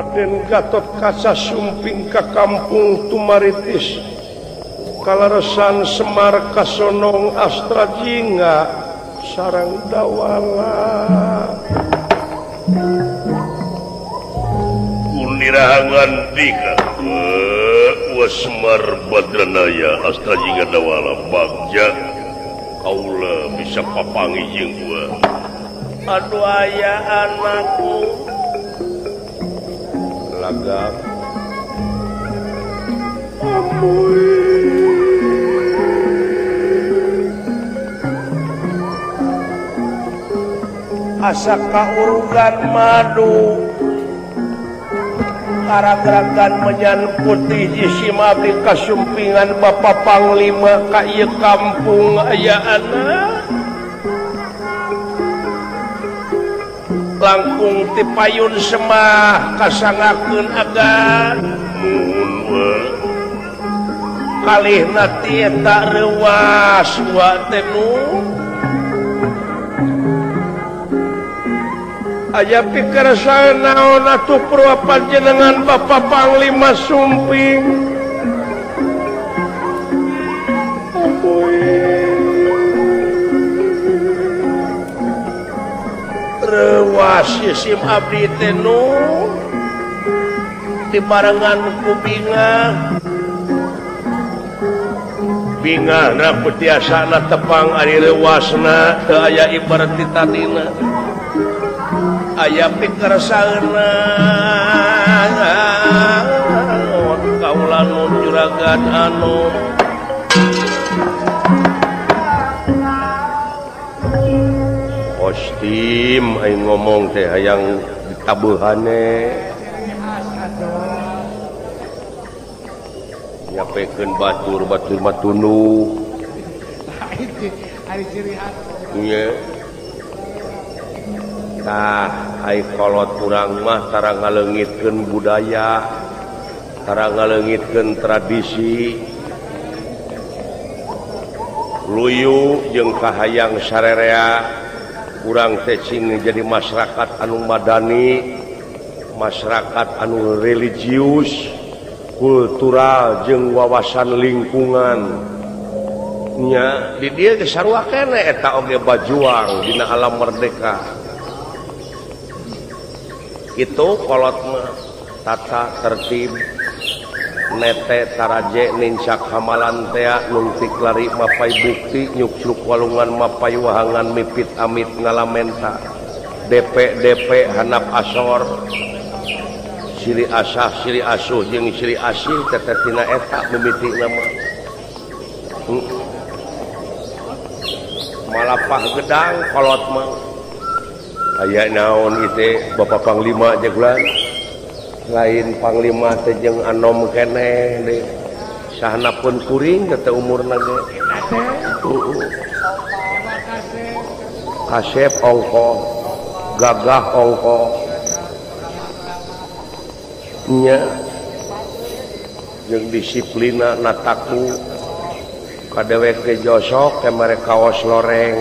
Raden Gatot Kaca sumping ka kampung Tumaritis kalaresan Semar Kasonong Astra Jingga sarang Dawala. Kunirahangan dika Semar Badranaya Astra Jingga Dawala bagja kaula bisa papangi jeung gua. Aduh aya anakku lagak ampun. Asa kaurugan madu karagragan menyan putih jisim abdi kasumpingan Bapak Panglima ka ieu kampung aya anak langkung ti payun semah kasangakeun agan nuhun we kalihna ti eta reuas wa teh nu aya pikersana naon atuh purwa panjenengan Bapak Panglima sumping. Reuas isim abdi teh nu dibarengan ku bingah. Bingahna ku tiasana tepang ari reuasna teu aya ibarat ti tadina. Aya pikersana kaula nun juragan anu kostim aing ngomong teh hayang ditabuhane nyapekeun batur batur mah tunduh nya. Tah ai kolot urang mah tara ngaleungitkeun budaya, tara ngaleungitkeun tradisi. Luyu jeung kahayang sarerea urang teh cing jadi masyarakat anu madani, masyarakat anu religius, kultural jeung wawasan lingkungan. Nya di dieu geus sarua keneh eta oge bajuang dina alam merdeka. Itu kolot mah tata tertib nete taraje nincak hamalan tea nungtik lari mapai bukti nyukcruk walungan mapai wahangan mipit amit ngalamenta DP DP hanap asor sili asah sili asuh jeung sili asih tetetina eta mimiti nama malapah gedang kolot mah. Aya naon ieu Bapak Panglima jagulan lain Panglima teh jeung anom keneh deui sahana pun kuring teh umurna ge kasep ongkoh gagah ongkoh nya jeung disiplina nataku ka dewek ge josok teh mere kaos loreng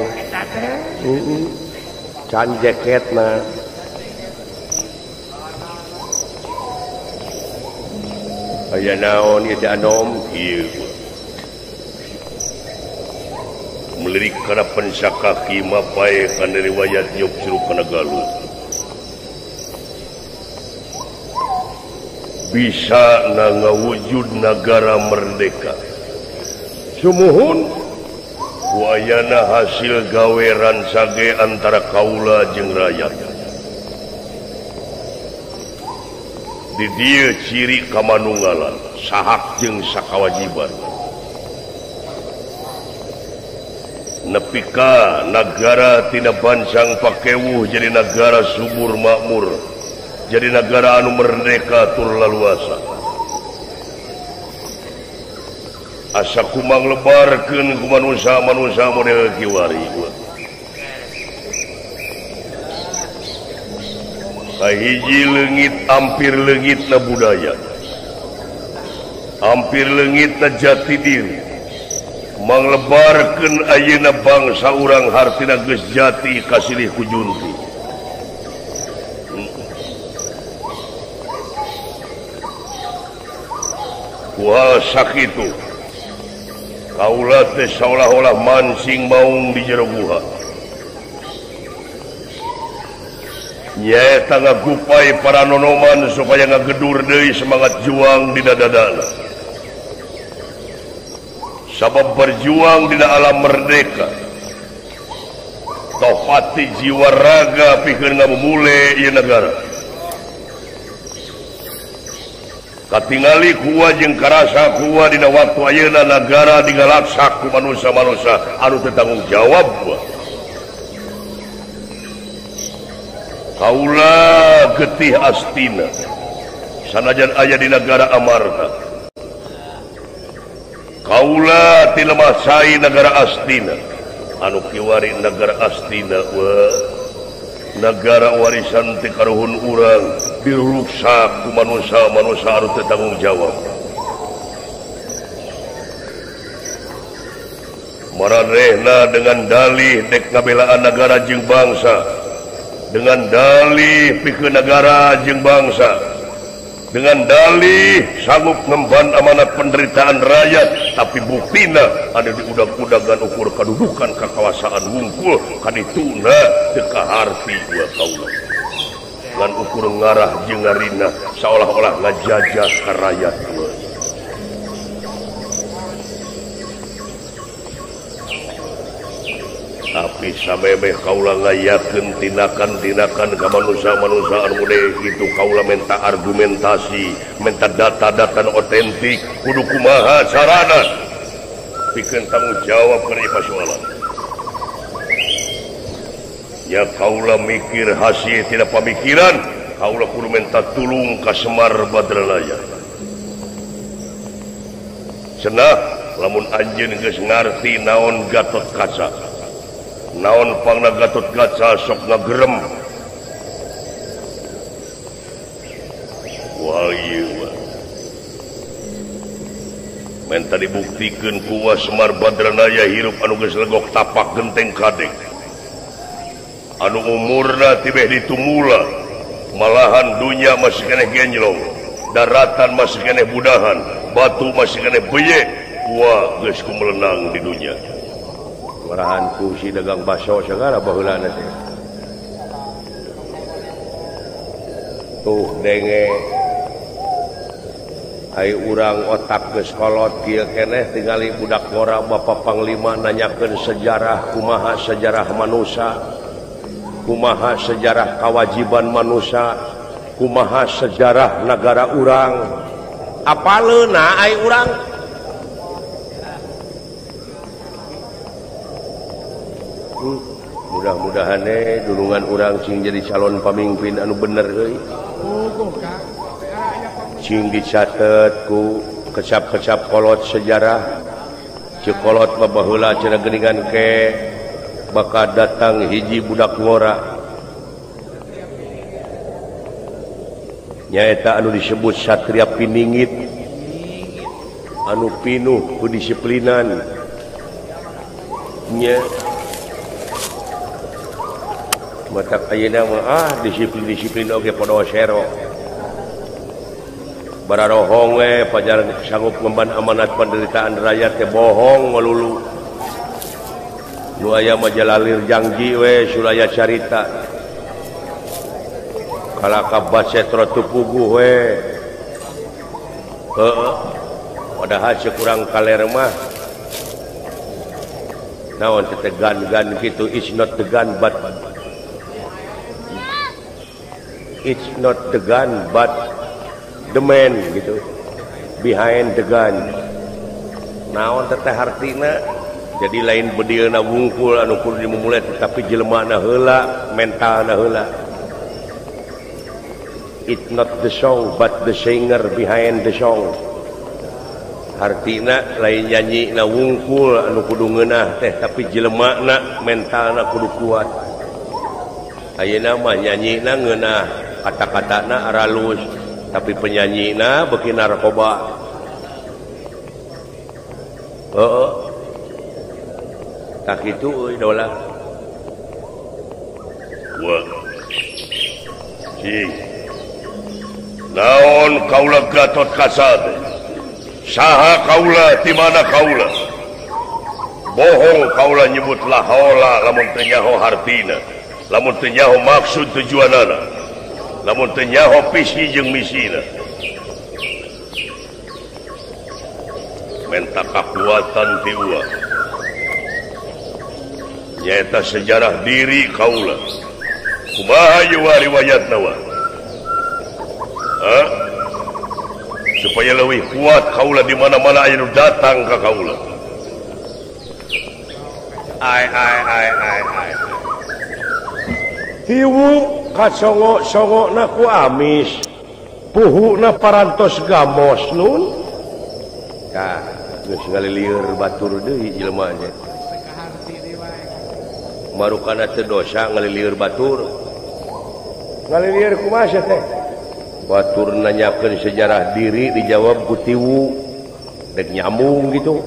can jaketna aya naon ieu teh anom ieu melirik kana pensaka ki mapae kana riwayat nyuk curug kana Galuh bisa na ngawujud nagara merdeka sumuhun wayana hasil gawe ransage antara kaula jeung rakyat. Di dieu ciri kamanunggalan sahak jeung sakawajiban. Nepi ka nagara tina bancang pakewuh jadi nagara subur makmur, jadi nagara anu merdeka tur laluasa. Asa kumang lebarkeun ku manusia-manusia model kiwari. Kahiji leungit ampir leungitna budaya, ampir leungitna jati diri. Manglebarkeun ayeuna bangsa urang hartina geus jati kasilih ku junti. Ku hal sakitu kaula teh saolah-olah mancing maung di jero guha. Nyaeta ngagupai para nonoman supaya ngagedur deui semangat juang dina dadana. Sabab berjuang dina alam merdeka topati jiwa raga pikeun ngamumule ieu nagara. Katingali kuwa jeung karasa kuwa dina waktu ayeuna nagara digalaksak ku manusia-manusia anu teu tanggung jawab kuwa. Kaula getih astina sanajan aya di nagara Amarta. Kaula ti lemah cai nagara Astina anu kiwari nagara Astina we nagara warisan ti karuhun urang diruksak ku manusia-manusia anu teu tanggung jawab. Maranehna dengan dalih dek ngabelaan nagara jeung bangsa, dengan dalih pikeun nagara jeung bangsa, dengan dalih sanggup ngemban amanat penderitaan rakyat, tapi buktina ada di udag-udagan ukur kadudukan kakawasaan wungkul kadituna teu kaharti dua kaula. Ngan ukur ngarah jeung ngarina seolah-olah ngajajah ka rakyat. Tapi samemeh kaula ngayakeun tindakan-tindakan ka manusia-manusia anu deui kitu kaula minta argumentasi, minta data-data nu otentik, kudu kumaha carana pikeun tanggung jawab kana ieu persoalan. Ya kaula mikir hasil tidak pamikiran, kaula kudu minta tulung ka Semar Badranaya. Cenah lamun anjeun geus ngarti naon Gatot Kaca, naon pangna Gatot Kaca sok ngagerem. Wah ieu menta dibuktikeun ku Semar Badranaya hirup anu geus legok tapak genteng kadek, anu umurna tibeh ditumula, malahan dunya masih keneh genjlong, daratan masih keneh budahan, batu masih keneh beyek, wah geus kumelenang di dunya. Marahanku si dagang bakso segala baheulana teh. Tuh denge ai urang otak geus kolot kieu keneh tingali budak ngora Bapak Panglima nanyakeun sejarah kumaha sejarah manusia, kumaha sejarah kewajiban manusia, kumaha sejarah nagara urang. Apaleuna ai urang? Mudah-mudahan dulungan urang sing jadi calon pamimpin anu bener euy. Sing dicatet ku kecap-kecap kolot sejarah. Ceuk kolot mah baheula cenah geuningan ke bakal datang hiji budak ngora. Nyaeta anu disebut Satria Piningit, anu pinuh kedisiplinan. Nya matak ayeuna mah disiplin-disiplin oge podo sero. Bararohong we pajaran sanggup ngemban amanat penderitaan rakyat teh bohong melulu. Nu aya mah jalalir janji we sulaya carita. Kalaka basetro teu puguh we. Heeh. Padahal ceuk urang kaler mah naon teh gan-gan kitu, it's not the gun but it's not the gun but the man gitu, behind the gun. Naon teteh hartina? Jadi lain bedilna wungkul anu kudu dimumule tetapi jelemana heula, mentalna heula. It's not the song but the singer behind the song. Hartina lain nyanyina wungkul anu kudu ngeunah teh tapi jelemana mentalna kudu kuat. Ayeuna mah nyanyina ngeunah, kata-katana aralus, tapi penyanyina beuki narkoba. Heeh. Tak kitu euy dolah. Wah. Cing. Naon kaula Gatot Kaca teh? Saha kaula di mana kaula? Bohong kaula nyebut la haula lamun teu nyaho hartina, lamun teu nyaho maksud tujuanana, lamun teu nyaho visi jeung misina. Menta kakuatan ti uwa. Nyaeta sejarah diri kaula. Kumaha ieu riwayatna wa? Hah? Supaya lebih kuat kaula di mana-mana aya nu datang ka kaula. Ai ai ai ai ai. Tiwu kacongo-congona ku amis. Puhuna parantos gamos nun. Tah, geus ngalilieur batur deui jelema nya. Marukana teu dosa ngalilieur batur. Ngalilieur kumaha sia teh? Batur nanyakeun sejarah diri dijawab ku tiwu. Dek nyambung gitu.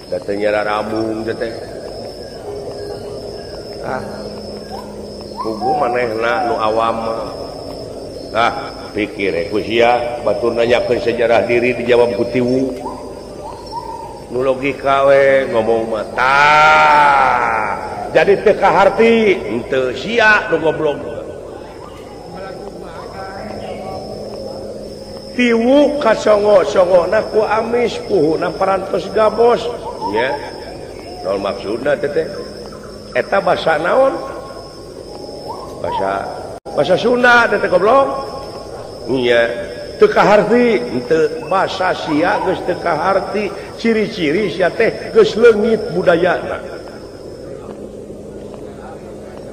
Da teu nyararambung teh. Ah. Kugu manehna nu awam. Ah, pikir ku sia batur nanyakeun sejarah diri dijawab ku tiwu. Nu logika we ngomong mah tah. Jadi teu kaharti henteu sia nu goblok. Tiwu kacongo-congona ku amis puhuna parantos gabos nya. Naon maksudna teh teh? Eta basa naon? Bahasa Sunda teh goblok. Nya teu kaharti henteu basa sia geus teu kaharti, ciri-ciri sia teh geus leungit budayana.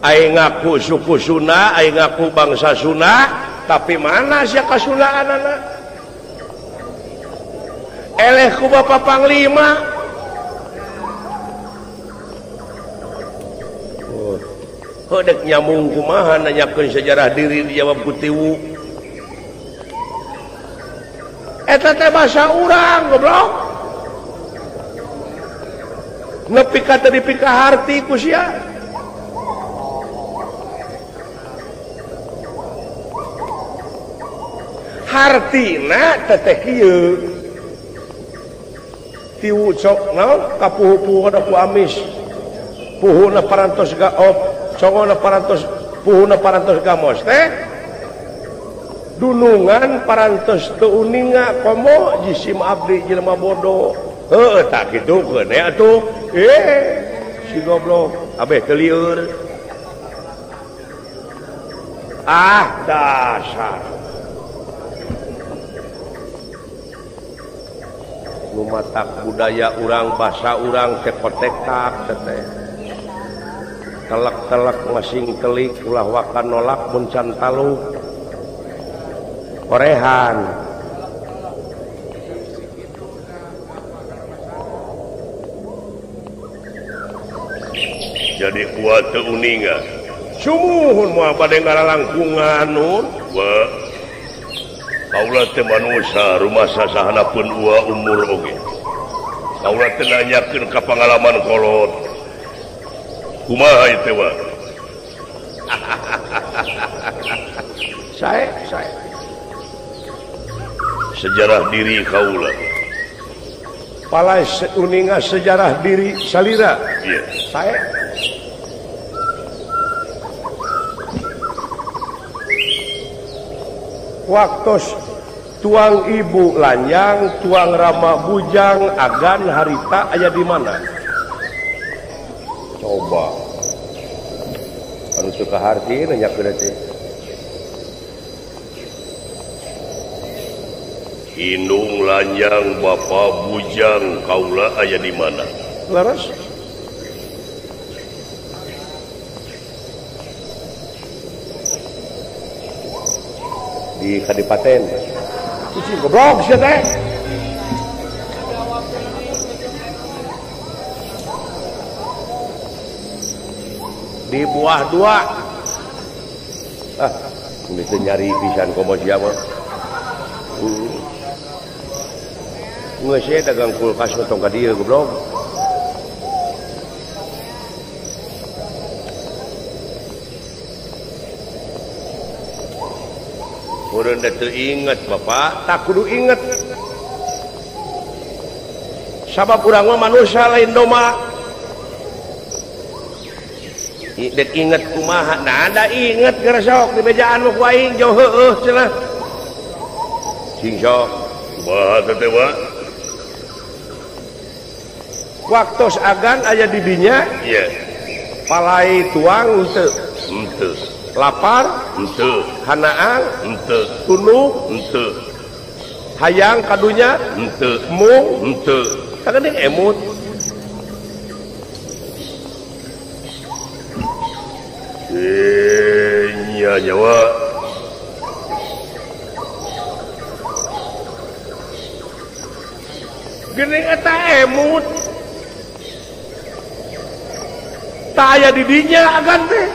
Aing ngaku suku Sunda, aing ngaku bangsa Sunda, tapi mana sia kasundaanana? Eleh ku Bapak Panglima. Oh, dek nyambung kumaha nanyakeun sejarah diri dijawab ku tiwu. Eta teh basa urang goblok. Nepi ka teu dipikaharti ku sia. Hartina teteh kieu. Tiwu cok naon kapuhu-puhuna ku amis. Puhuna parantos gaop, congona parantos puhuna parantos gamos teh. Dunungan parantos teu uninga komo jisim abdi jelema bodoh. Heuh tah kitu keun atuh. Si goblok abeh teu lieur. Ah dasar. Matak budaya urang bahasa urang tekotekak teteh telek-telek masing telik ulah wakan nolak mun can taluk korehan jadi kuat teu uninga sumuhun moal bade ngalalangkungan nun wa kaula teh manusia rumasa sahana pun ua umur oge. Kaula teh nanyakeun ka pangalaman kolot. Kumaha ieu teh wa? Sae, sae. Sejarah diri kaula. Palai uninga sejarah diri salira. Iya. Sae. Waktos tuang ibu lanjang, tuang rama bujang, agan harita aya di mana? Coba. Anu teu kaharti nanyakeun teh. Indung lanjang bapa bujang kaula aya di mana? Leres. Di Kadipaten. Cicing goblok sia teh. Di buah dua. Ah, geus nyari pisan komo sia mah. Geus we dagang kulkas mah tong ka dieu goblok. Urang teu inget Bapak, tak kudu inget. Sabab urang mah manusia lain domba. Dek inget kumaha, nah ada inget geresok di bejaan mah ku aing jauh heueuh cenah. Sing sok kumaha teh Wa? Waktos agan aya di dinya, ieu. Palai tuang henteu. Henteu. Lapar henteu. Hanaan henteu. Tunduh henteu. Hayang kadunya henteu. Mung henteu. Sagening emut. Nya nyawa gening eta emut tak aya di dinya agan teh.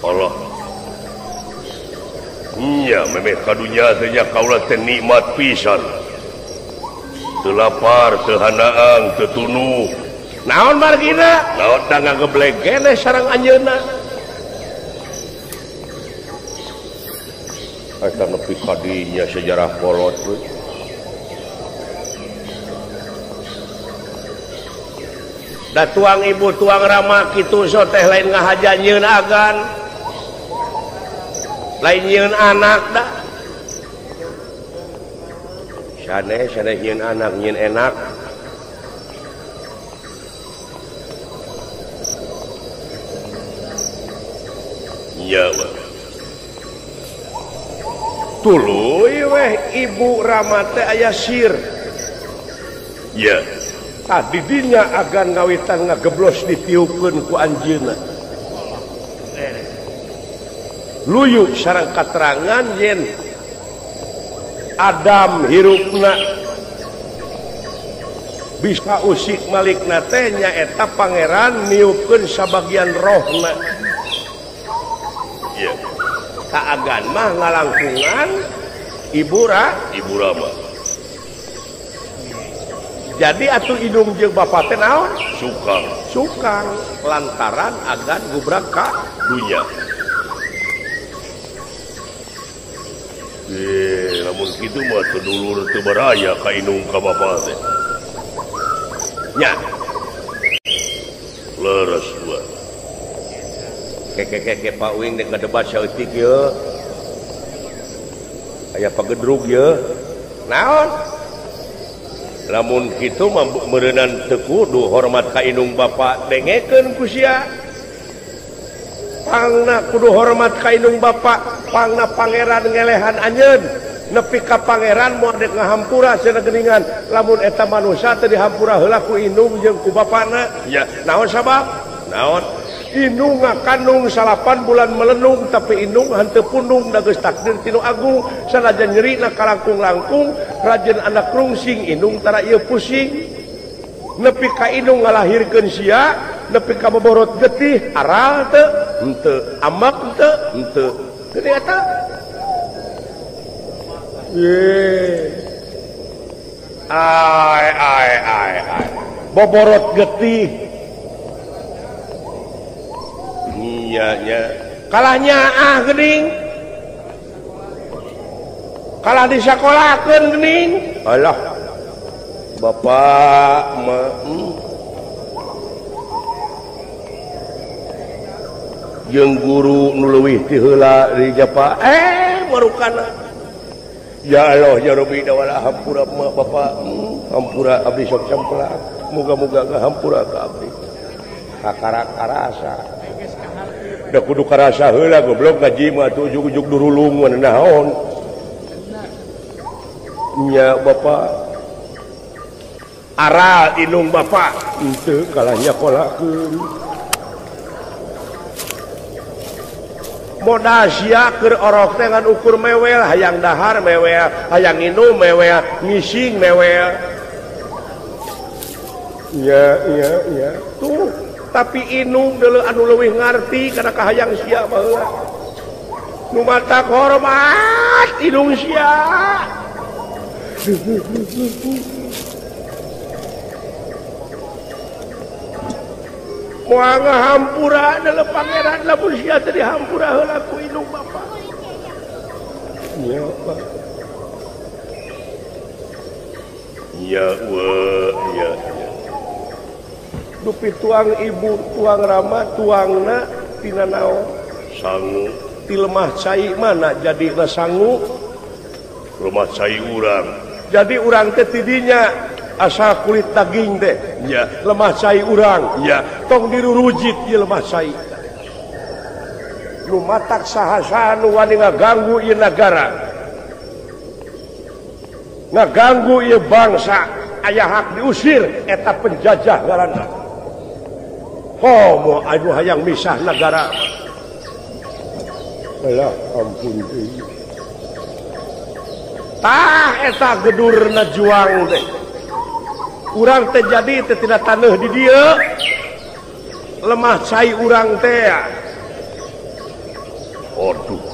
Allah nya memeh kadunya teh nya kaula teh nikmat pisan. Teu lapar, teu hanaang, teu tunuh. Naon margina? Naon da ngageblek keneh sareng anjeunna. Eta nepi ka dinya sejarah kolot we. Da tuang ibu tuang rama kitu so teh lain ngahaja nyieun agan. Lain nyieun anak da. Sanes sanes nyieun anak nyieun enak. Nya wa. Tuluy weh ibu rama teh aya sir. Nya. Tah di dinya agan ngawitan ngageblos ditiupkeun ku anjeunna. Luyu sareng katerangan yen Adam hirupna bisa usik malikna teh nyaeta pangeran niupkeun sabagian rohna. Iya. Tak agan mah ngalangkungan ibu rama. Jadi atuh indung jeung bapa teh naon? Sukang. Sukang lantaran agan gubrak ka dunya. Lamun kitu mah teu dulur teu baraya ka indung ka bapa teh. Nya. Leres dua. Keke Pak Wing dek ngadebat saeutik ye. Aya pagedrug ye. Naon? Lamun kitu mah meureunan teu kudu hormat ka indung bapa dengekeun ku sia. Pangna kudu hormat ka indung bapa, pangna pangeran ngelehan anjeun. Nepi ka pangeran moal dek ngahampura cenah geuningan. Lamun eta manusa teu dihampura heula ku indung jeung ku bapana. Ya, naon sabab? Naon? Indung ngakandung 8 bulan melenung tapi indung henteu pundung da geus takdir tinu agung sanajan nyerina kalangkung-langkung rajin anak rungsing indung tara ieu pusing nepi ka indung ngalahirkeun sia nepi ka boborot getih aral teu henteu amak teu henteu geuning eta ye ai ai ai ai boborot getih nya nya kalahnya ah geuning kalah disakolakeun geuning alah bapak mah jeung guru nu leuwih ti heula di japa marukana ya Allah ya Rabbi dawala hampura mah bapak hampura abdi sok sampelak muga-muga ngahampura ka abdi kakara karasa da kudu karasa heula goblok ngaji mah atuh ujug-ujug durulung mah naon nya bapak aral indung bapak henteu kalah nyakolakeun modal sia keur orok teh ngan ukur mewel hayang dahar mewel hayang inum mewel ngising mewel nya nya nya tuh tapi inung deuleu anu leuwih ngarti kana kahayang sia baheula nu matak hormat inung sia moal ngahampura deuleu pangeran lamun sia teh dihampura heula ku inung bapa nya Pak Ya ya dupi tuang ibu tuang rama tuangna tina naon sangu ti lemah cai mana jadina sangu lemah cai urang jadi urang teh tidinya asal kulit daging teh ya lemah cai urang ya tong dirurujit ieu lemah cai nu matak saha-saha nu wani ngaganggu ieu nagara ngaganggu ieu bangsa aya hak diusir eta penjajah ngaranna homo anu hayang misah nagara. Alah ampun deui. Tah eta gedurna juang teh. Urang teh jadi teh tina taneuh di dieu. Lemah cai urang teh. Aduh.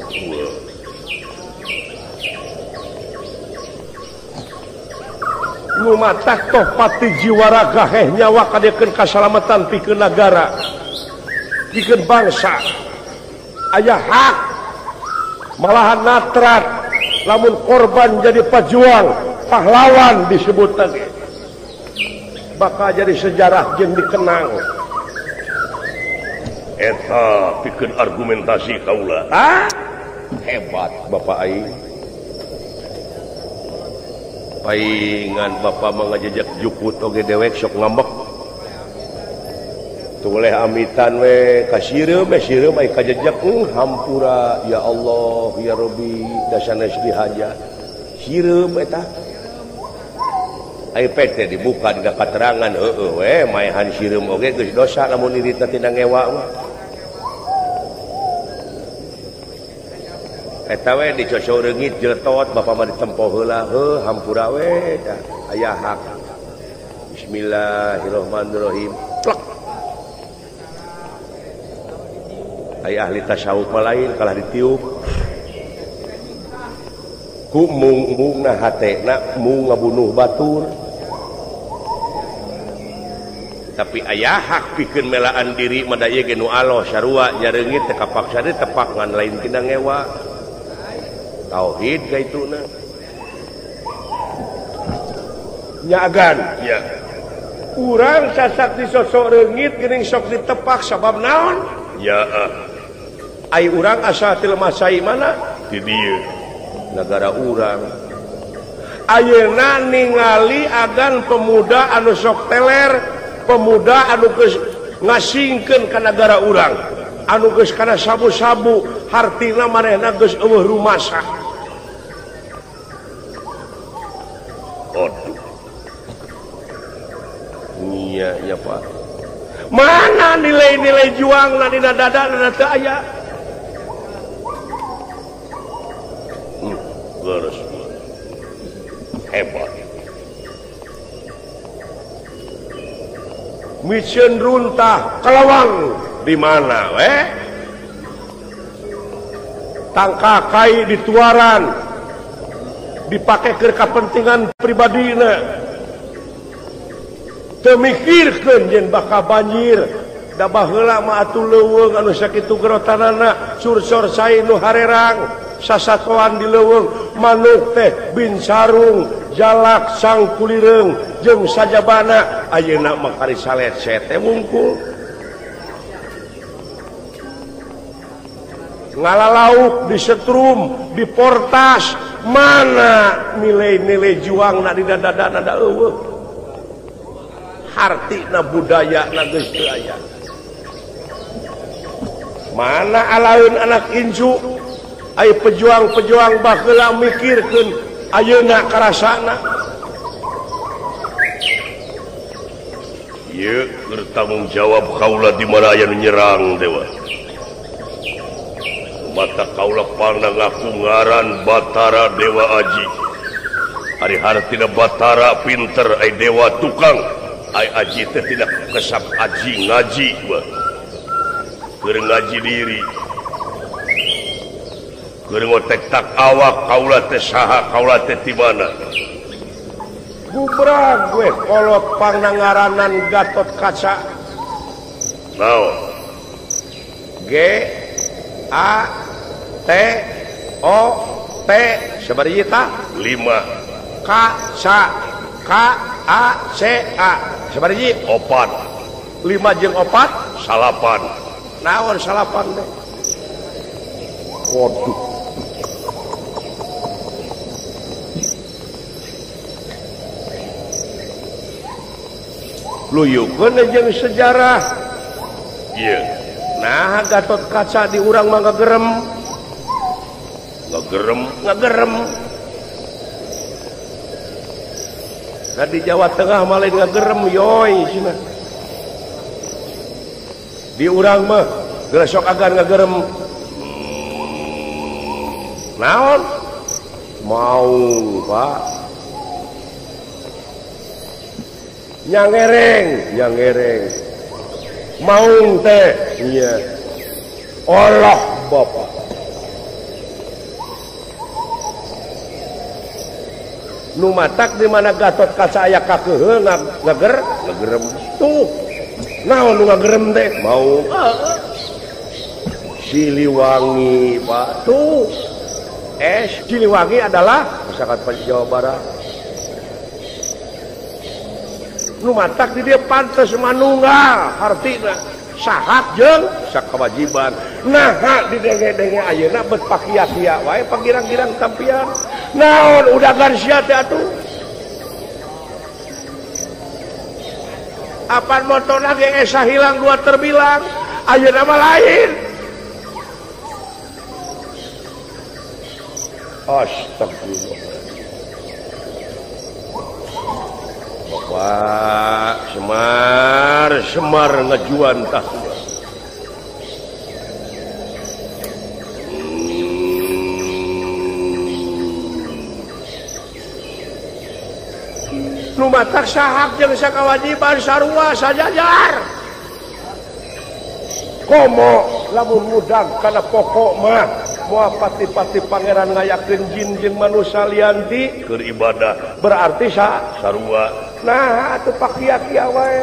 Nu matak toh pati jiwa raga heh nyawa kadekeun kasalamatan pikeun nagara. Pikeun bangsa. Aya hak malahan natrat lamun korban jadi pejuang pahlawan disebut lagi bakal jadi sejarah jeung dikenang eta pikeun argumentasi kaula. Ah hebat bapak aing paingan bapak mah ngajejak jukut oge dewek sok ngambek tuleh amitan we kasireum we sireum ai kajejak hampura ya Allah ya Rabbi dasanes dihaja sireum eta ai PT dibuka dina katerangan heueuh we maehan sireum oge geus dosa lamun iritna tina ngewa mah eta we dicocok reungit jeletot bapak mah ditempo heula heuh hampura we dah aya hak. Bismillahirrahmanirrahim plek. Aya ahli tasawuf mah lain kalah ditiup ku mung-mungna hatena mung ngabunuh batur tapi aya hak pikeun melaan diri mah da ieu ge nu aloh sarua nyareungit teh kapaksa teh tepak ngan lain tina ngewa tauhid kaituna nya agan ya urang sasak di sosok reungit geuning sok ditepak sabab naon ya ai urang asa ti lemah cai mana di dieu negara urang ayeuna ningali agan pemuda anu sok teler pemuda anu geus ngasingkeun ka nagara urang anu geus kana sabu-sabu hartina manehna geus eueuh rumasa. Aduh iya ya Pak mana nilai-nilai juang na dina dada na teu aya. Leres hebat micen runtah kelawang di mana we tangkakai di tuaran dipakai ke kepentingan pribadina teu mikirkeun yen bakal banjir da baheula mah atuh leuweung anu sakitu gerotanana sursor cai nu harerang sasatoan di leuweung manuk teh bin sarung jalak sangkulireung jeung sajabana ayeuna mah kari salecet teh wungkul ngalalauk di setrum di portas mana nilai-nilai juang na di dada-dada da eueuh hartina budaya na geus teu aya mana alaeun anak incu ai pejuang-pejuang baheula mikirkeun ayeuna karasana ieu keur tanggung jawab kaula di mana aya nu nyerang dewa mata kaula pandang ngaku ngaran Batara Dewa Aji ari hartina Batara pinter ai dewa tukang ai aji teh tidak kesap aji ngaji bah keur ngaji diri keur ngotek tak awak kaula teh saha kaula teh ti mana gubrag we kolot pangnangaranan Gatot Kaca naon G A T O T sabaraha ta 5 K C K K A C A sabaraha opat 5 jeung 4 salapan naon salapan teh waduh luyukeun jeung sejarah ieu nah Gatot Kaca di urang mah ngagerem ngagerem ngagerem da di Jawa Tengah mah lain ngagerem yoy cenah di urang mah geus sok agan ngagerem naon mau Pak nyangereng nyangereng maung teh iya Allah Bapak nu matak di mana Gatot Kaca aya kakeuheul ngager ngagerem tuh naon nu ngagerem teh mau Siliwangi Pak tuh Siliwangi adalah masyarakat Jawa Barat nu matak di dia pantes manunggal hartina sahak jeung sakawajiban nah di denge-denge ayeuna bet pakia-kia wae pagirang-girang tampian naon udagan sia teh atuh apan motona ge esa hilang dua terbilang ayeuna mah lain astagfirullah Bapak Semar Semar ngajuan tah nu matak sahak jeung sakawajiban sarua sajajar komo lamun mudag kana pokok mah moal pati-pati pangeran ngayakeun jin jeung manusia lianti keur ibadah berarti sarua nah atuh pakia-kia wae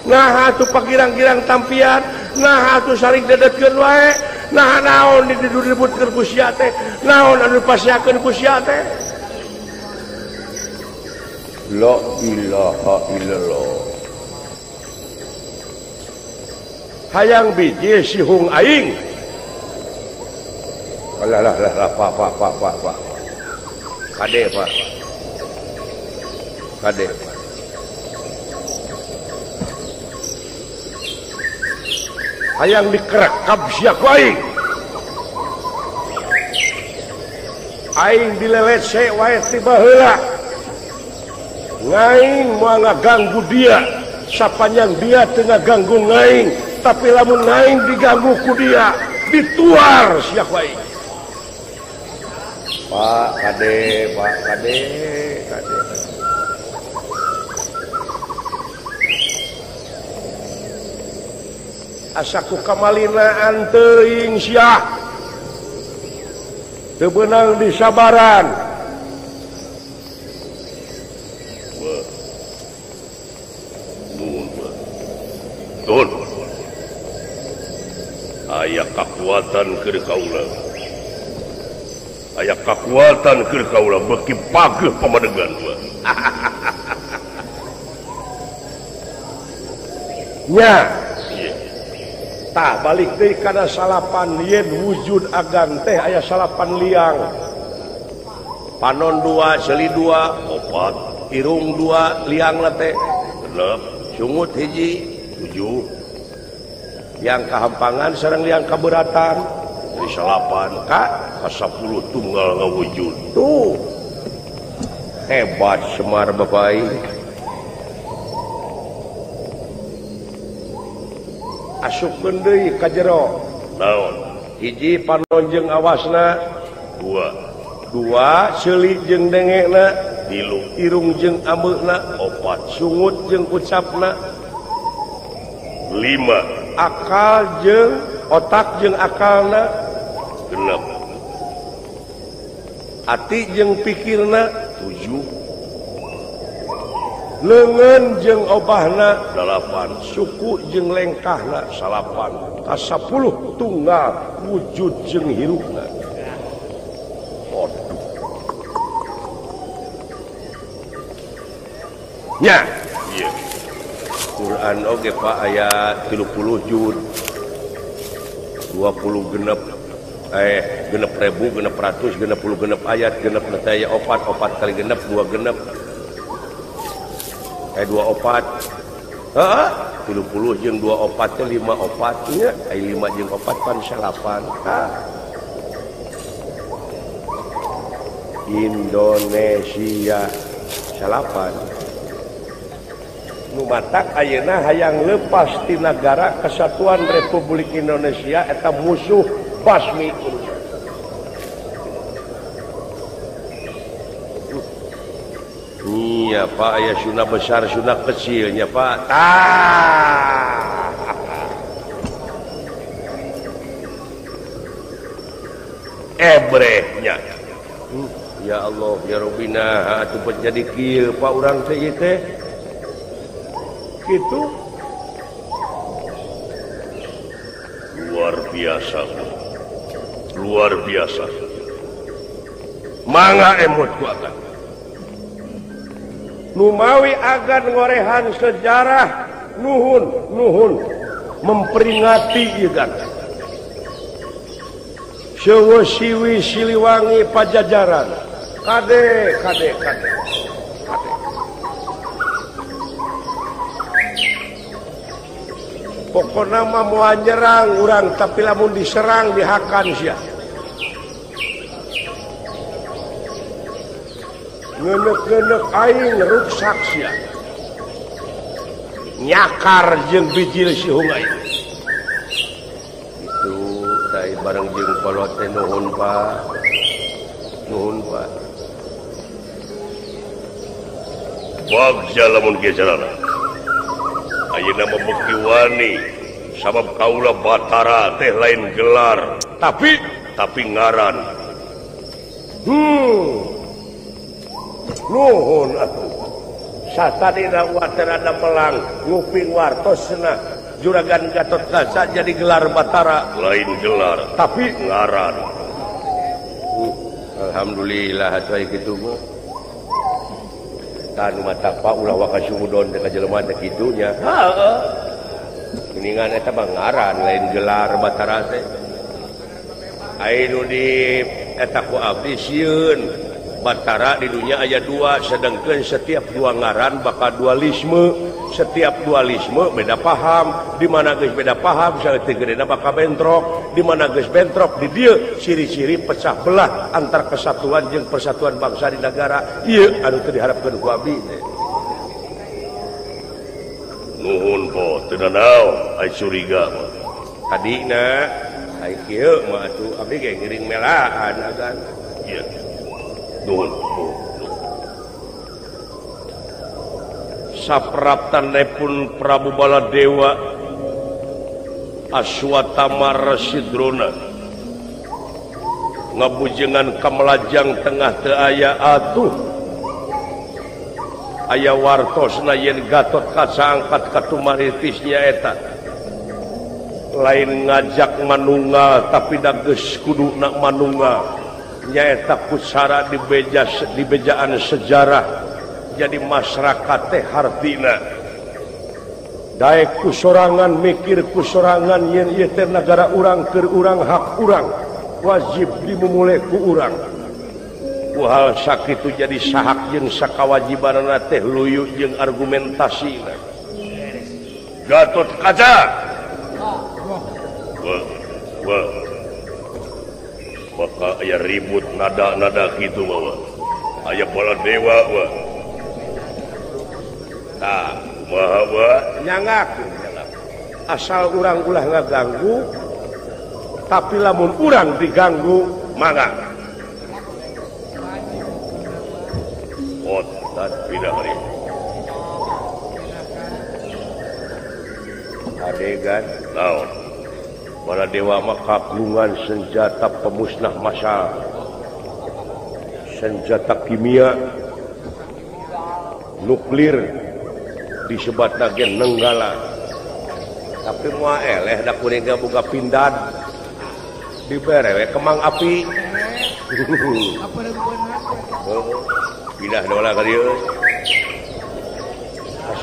nah atuh pagirang-girang tampian nah atuh saling dedetkeun wae nah naon diduributkeun ku sia teh naon anu dipasiakeun ku sia teh la ilaha illallah hayang biji sihung aing alah lah lah pak pak pak pak pak kade pak kade hayang dikerekap sia ku aing aing dilelece wae ti baheula ngaing moal ngaganggu dia sapanjang dia teu ngaganggu ngaing tapi lamun ngaing diganggu ku dia dituar sia ku aing Pak kade pak kade kade asaku kamalinaan teuing sia teu beunang disabaran Tun aya kakuatan keur kaula aya kakuatan keur kaula beuki pageuh pamadegan nya tah balik deui kana salapan yen wujud agan teh aya salapan liang panon dua seuli dua opat irung dua liang teh genep sungut hiji 7 liang kahampangan sareng liang kaberatan dari salapan ka ka 10 tunggal ngawujud tuh hebat Semar bapak aing asupkeun deui ka jero naon hiji panon jeung awasna dua seuli jeung dengekna 3 irung jeung ameuna 4 sungut jeung ucapna 5 akal jeung otak jeung akalna 6 ati jeung pikirna 7 leungeun jeung obahna 8 suku jeung lengkahna 9 ka 10 tunggal wujud jeung hirupna. Waduh. Nya. Iya. Quran oge Pak aya 30 juz. 20 genep genep ribu, genep ratus, genep puluh genep ayat, genep teh aya opat, opat kali genep, dua genep. Dua opat. Heeh, 30 jeung dua opat teh 5 opat nya, aya 5 jeung opat pan 8. Ah. Indonesia 8. Nu matak ayeuna hayang lepas ti negara Kesatuan Republik Indonesia eta musuh basmi. Iya Pak, aya suna besar suna kecilnya Pak. Tah. Ebrehnya. Ya Allah ya Rabbina atuh jadi kieu Pak urang teh ieu teh. Gitu. Luar biasa. Luar biasa. Mangga emut ku agan. Numawi agan ngorehan sejarah nuhun nuhun memperingati ieu gan. Sewo Siwi Siliwangi Pajajaran. Kade kade kade. Kade. Pokona mah moal nyerang urang tapi lamun diserang dihakan sia. Ngenek-ngenek aing ruksak sia. Nyakar jeung bijil si hungai. Itu tai bareng jeung kolot teh nuhun Pak. Nuhun Pak. Bagja lamun kieu carana. Ayeuna mah beuki wani sabab kaula Batara teh lain gelar tapi ngaran. Nuhun atuh. Satadina waterana melang nguping wartosna Juragan Gatot Kaca jadi gelar Batara lain gelar tapi ngaran. Alhamdulillah atuh kitu mah. Tah nu mata Pak ulah waka sumudon teh ka jelema teh kitu nya. Heeh. Geuningan eta mah ngaran lain gelar Batara teh. Ai nu di eta ku abdi sieun. Batara di dunia aya dua, sedangkan setiap dua ngaran bakal dualisme, setiap dualisme beda paham, di mana geus beda paham saeutik gedena bakal bentrok, di mana geus bentrok di dieu ciri-ciri pecah belah antar kesatuan jeung persatuan bangsa di negara. Ieu anu teu diharapkeun ku abdi teh. Nuhun po, teu nanaon ai curiga mah. Tadina ai kieu mah atuh abdi ge ngiring melaan agan. Ieu. Nuhun, nuhun. Sapraptanepun Prabu Baladewa Aswatama Resi Drona ngabujengan kamelajang tengah teu aya atuh aya wartosna yen Gatot Kaca angkat katumaritis nyaeta lain ngajak manunggal tapi da geus kuduna manunggal nyaeta pusara di bejaan sejarah jadi masyarakat teh hartina daek ku sorangan mikir ku sorangan yen ieu teh nagara urang keur urang hak urang wajib dimumule ku urang ku hal sakitu jadi sahak jeung sakawajibanana teh luyu jeung argumentasina. Gatot Kaca. Wah, wah. Maka aya ribut nada-nada kitu mah. Aya Baladewa wah. Tah, kumaha wah? Nyangakeun asal urang ulah ngaganggu tapi lamun urang diganggu mangga. Otat pindah hari. Adegan naon? Baladewa mah kagungan senjata pemusnah massal, senjata kimia, nuklir disebatna ge Nenggala. Tapi moal eleh da kuring ge boga pindad dibere we kemang api. Pindah dola ka dieu.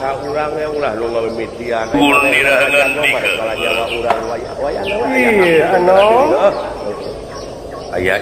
bangsa urang ya ulah nu ngamimitian. Iya, anu. Aya.